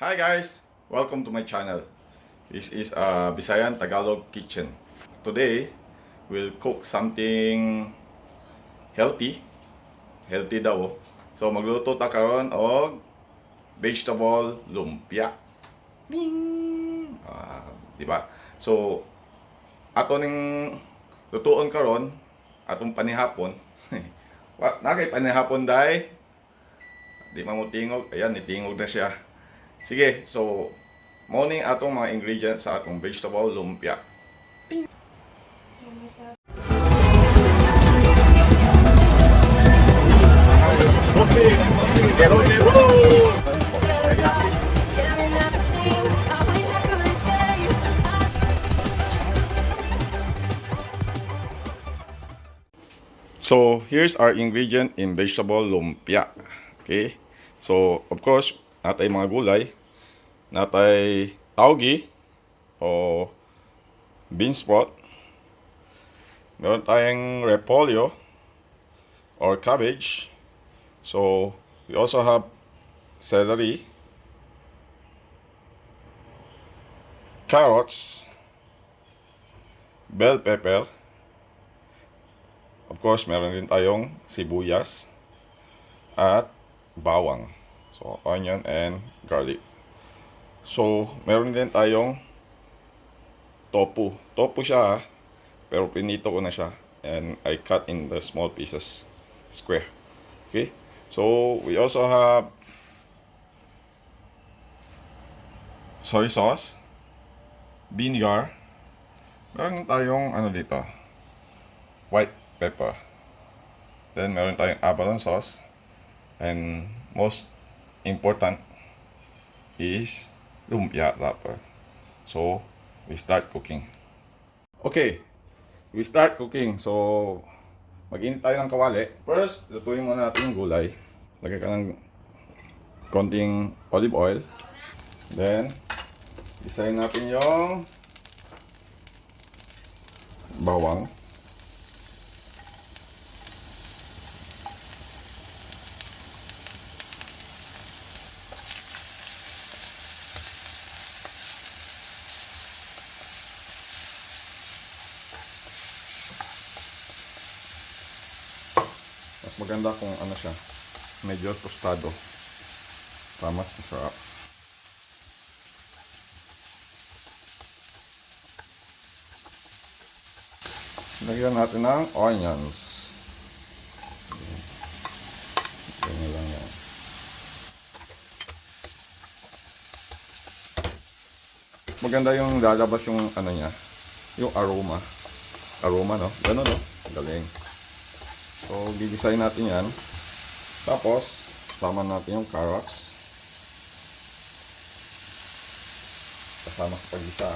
Hi guys! Welcome to my channel. This is a Visayang Tagalog kitchen. Today, we'll cook something healthy. Healthy daw. So magluto ta karon og vegetable lumpia. Ding! Diba? So, ato ning lutuon karon, atong panihapon. Nakay panihapon dai. Di mamutingog. Ayan, nitingog na siya. Sige, so morning atong mga ingredients sa atong vegetable lumpia. So here's our ingredient in vegetable lumpia. Okay? So of course, natay mga gulay, natay taugi o bean sprout, meron tayong repolyo or cabbage. So we also have celery, carrots, bell pepper, of course meron din tayong sibuyas at bawang. So onion and garlic. So meron din tayong tofu. Tofu siya, pero pinito ko na siya and I cut in the small pieces, square. Okay? So we also have soy sauce, vinegar, meron tayong dito, white pepper. Then meron tayong abalone sauce, and most important is lumpia wrapper. So we start cooking. Okay, we start cooking. So mag-init tayo ng kawali. First, lutuin muna natin yung gulay. Lagay ka ng konting olive oil. Then isayin natin yung bawang. Mas maganda kung siya, medyo tostado para mas masarap. Lagyan natin ng onions. Ganyan lang yan. Maganda yung lalabas yung niya, yung aroma. Aroma, no? Ganun, no? Galing. So, gigisahin natin yan. Tapos, sama natin yung carrots. Kasama sa paggisa.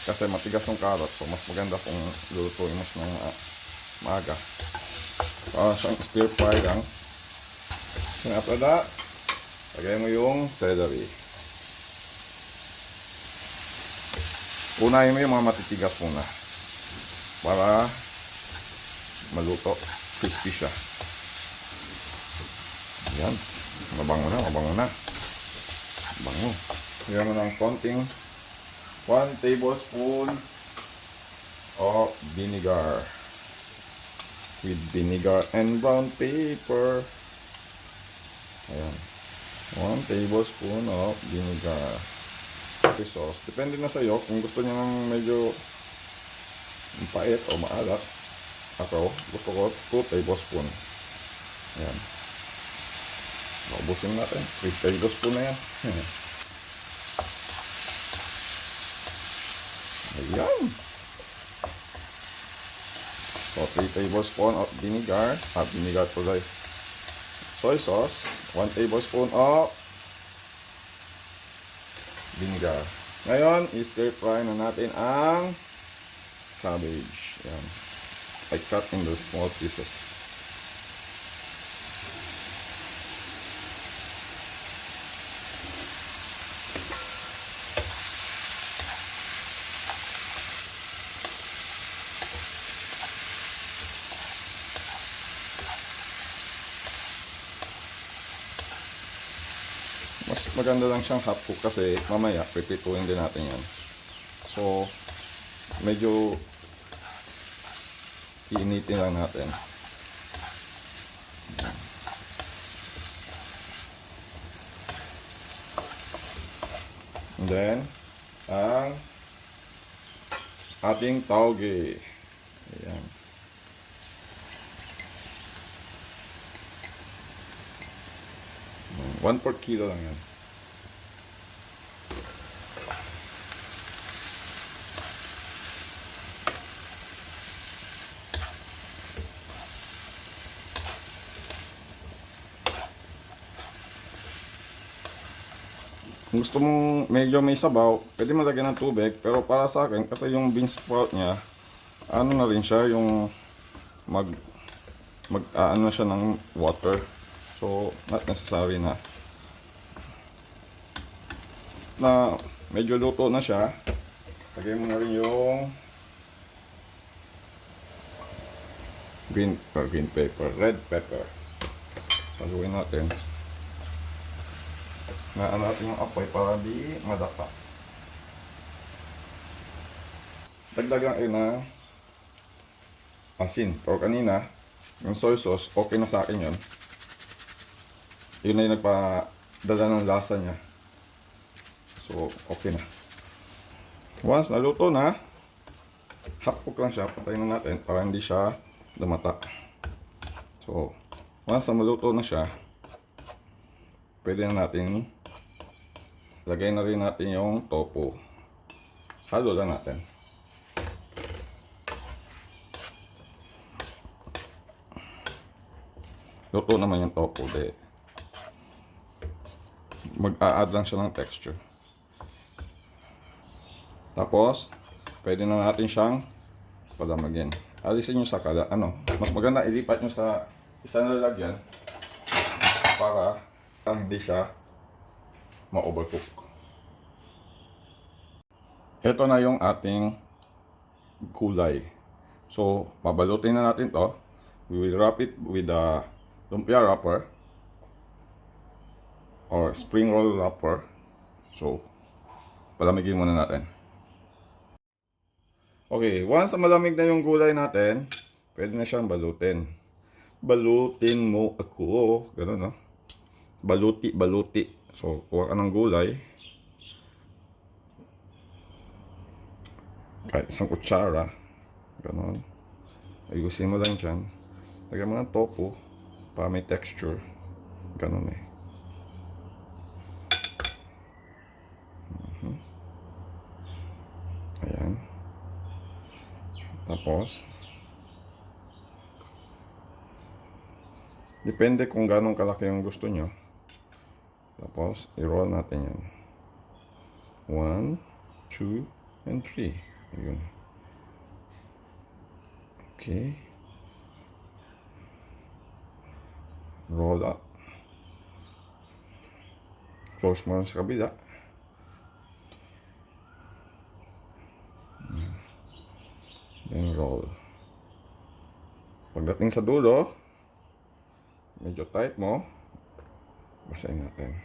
Kasi matigas yung carrots. So, mas maganda kung lulutuin mo siya ng maaga. Siyang stir fry lang. And after that, lagay mo yung celery. Unahin mo yung mga matitigas muna. Para maluto, crispy siya. Yan, mabango na, mabango na. Bango. Lagyan mo ng konting 1 tablespoon of vinegar. With vinegar and brown paper. Ayan. 1 tablespoon of vinegar. Soy sauce. Depende na sa'yo kung gusto niya ng medyo pait o maalat. Ako, gusto ko 2 tablespoon. Ayan. Naubusin natin. 3 tablespoon na yan. Ayan. So, 3 tablespoon of vinegar. Vinegar tuloy. Soy sauce. 1 tablespoon of vinegar. Ngayon, i-stir fry na natin ang cabbage. Ayan. I cut in the small pieces. mas maganda lang siyang hot cook kasi mamaya pipituin din natin yan. So, medyo iinitin lang natin. And then, ang ating tauge. Ayan. One per kilo lang yan. Kung gusto mong medyo may sabaw, pwede mo lagyan ng tubig. Pero para sa akin, kasi yung bean sprout niya, ano na rin siya, yung ano siya ng water. So, not necessary na medyo luto na siya. Lagyan mo na rin yung green pepper, red pepper. Saluin natin. Naan natin yung apoy para di madapa. Dagdagan kayo na asin. Pero kanina, yung soy sauce, okay na sa akin yun. Yun na yung nagpadala ng lasa niya. So, okay na. Once naluto na, hot cook lang siya. Patayin na natin para hindi siya lumata. So, once na maluto na siya, pwede na natin lagay na rin natin yung tofu. Halo lang natin. Luto naman yung tofu. Mag-a-add lang siya ng texture. Tapos, pwede na natin siyang palamagin. Alisin nyo sa mas maganda ilipat nyo sa isang lalagyan para hindi siya ma-overcook. Ito na yung ating gulay. So, pabalutin na natin to. We will wrap it with a lumpia wrapper or spring roll wrapper. So, palamigin muna natin. Okay, once malamig na yung gulay natin, pwede na siyang balutin. Balutin mo ako. Ganun, no? Baluti. So, kuha ka ng gulay. Kahit isang kutsara. Ganon. Ayusin mo lang dyan. Lagyan mo ng tofu para may texture. Ganon eh. Ayan. Tapos, depende kung ganong kalaki yung gusto nyo. Tapos, i-roll natin yan. 1, 2, and 3. Ayun. Okay. Roll up. Close mo sa kabila. Then roll. Pagdating sa dulo, medyo tight mo, basahin natin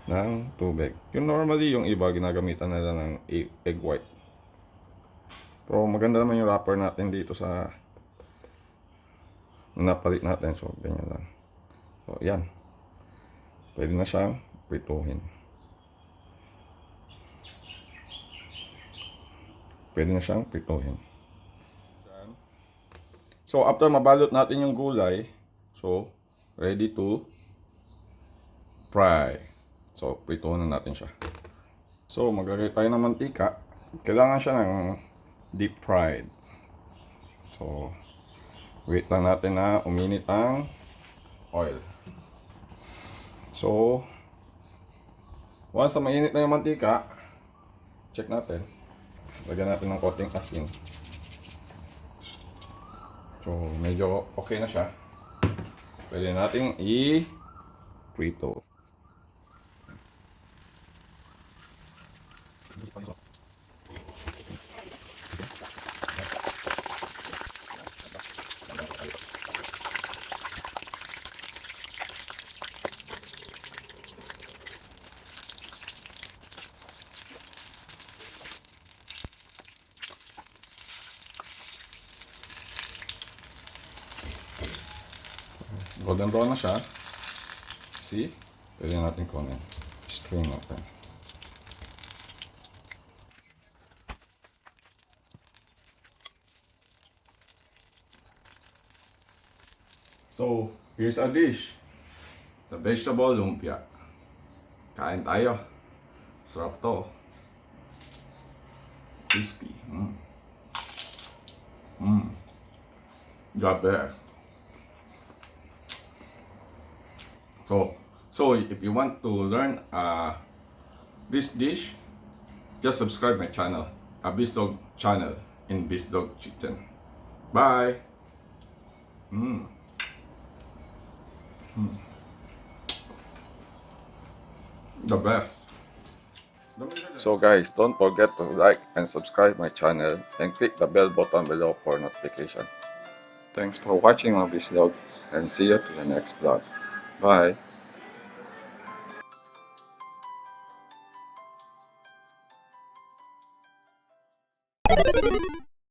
ng tubig. Yung normally, yung iba ginagamitan nila ng egg white. Pero maganda naman yung wrapper natin dito sa napalit natin. So, ganyan lang. So, yan. Pwede na siyang prituhin. So, after mabalot natin yung gulay, so, ready to fry. So, prituhin na natin siya. So, maglagay tayo ng mantika. Kailangan siya ng deep fried. So, wait lang natin na uminit ang oil. So, once na mainit na yung mantika, check natin. Lagyan natin ng konting asin. So, medyo okay na siya. Pwede natin i-prito. golden brown na siya. See? Pwede natin kunin. String natin. So, here's a dish. The vegetable lumpia. Kain tayo. Sarap to. Crispy. Grabe. So if you want to learn this dish, just subscribe my channel, a VisLog channel in VisLog Kitchen. Bye. The best. So guys, don't forget to like and subscribe my channel and click the bell button below for notification. Thanks for watching my VisLog and see you to the next vlog. Bye.